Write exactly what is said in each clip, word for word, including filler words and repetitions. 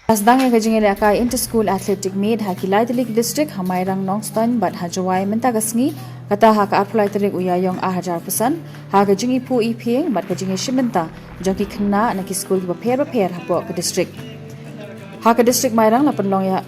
La sdang ïa ka jingïalehkai Inter School Athletic Meet ha ki lai tylli ki district, ha Mairang, Nongstoiñ bad ha Jowai mynta ka sngi, kata ha ka arphew lai tarik u Ïaïong ar hajar arphew san, ha ka jingïapoh ïaphieng bad ka jingïashim bynta jong ki khynnah na ki skul kiba pher bapher hapoh ka district. Ha ka district Mairang la pynlong ïa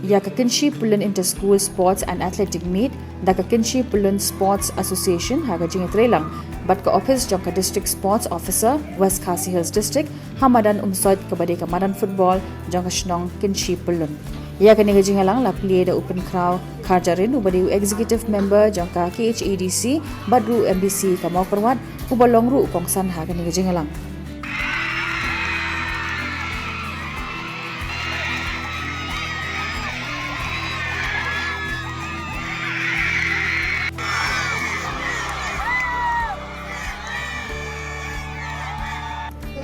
ïa ka Kynshi Pyllun Inter School Sports and Athletic Meet da ka Kynshi Pyllun Sports Association ha ka jingïatreilang bad ka ophis jong ka District Sports Officer, West Khasi Hills District, ha madan Umsoit kaba dei ka madan football jong ka shnong Kynshi Pyllun. Ïa kane ka jingïalang la plie da u Pynkhraw Kharjahrin uba dei u Executive Member jong ka K H A D C bad ruh u M D C ka Mawkyrwat, uba long ruh u kongsan ha kane ka jingïalang.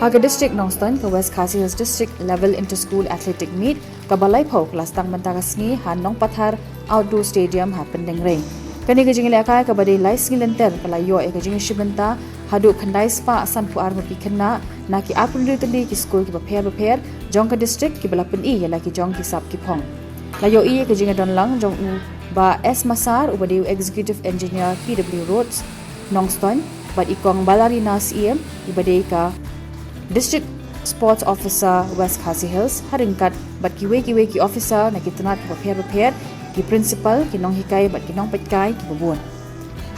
Ha ka district Nongstoiñ, ka West Khasi Hills District Level Inter School Athletic Meet kaba laiphew ka la sdang mynta ka sngi ha Nongpathar Outdoor Stadium ha Pyndengrei. Kane ka jingïalehkai kaba dei lai sngi lynter ka la ïoh ïa ka jingïashim bynta haduh khyndai spah sanphew ar ngut ki khynnah na ki arphew hynriew tylli ki skul kiba pher bapher jong ka district kiba la pyni ïa la ki jong ki sap ki phong. La ïohi ïa ka jingïadonlang jong u Bah S Masar uba dei u Executive Engineer P W Roads, Nongstoiñ, bad i Kong Balarina Syiem iba dei ka District Sports Officer, West Khasi Hills, ha ryngkat bad kiwei kiwei ki officer na ki tnat kiba pher bapher, ki principal, ki nonghikai bad ki nongpeitkai kiba bun.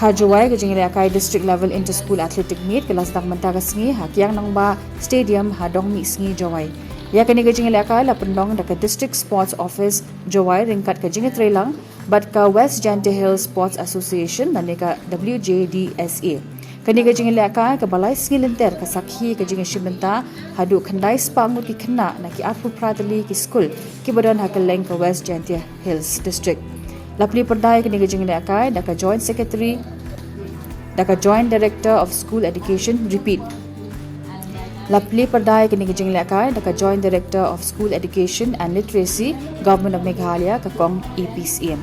Ha Jowai, ka jingïalehkai District Level Inter School Athletic Meet ka la sdang mynta ka sngi ha Kiang Nangbah Stadium ha Dongmihsngi, Jowai. Ïa kane ka jingïalehkai la pynlong da ka District Sports Office, Jowai, ryngkat ka jingïatreilang bad ka West Jaintia Hills Sports Association lane ka W J D S A. Kane ka jingïalehkai kaba lai sngi lynter ka sakhi ka jingïashim bynta haduh khyndai spah ngut ki khynnah na ki arphew phra tylli ki skul kiba don ha kylleng ka West Jaintia Hills District. La plie pyrda ïa kane ka jingïalehkai da ka Joint Secretary, da ka Joint Director of School Education, repeat. La plie pyrda ïa kane ka jingïalehkai da ka Joint Director of School Education and Literacy, Government of Meghalaya, ka Kong A P Syiem.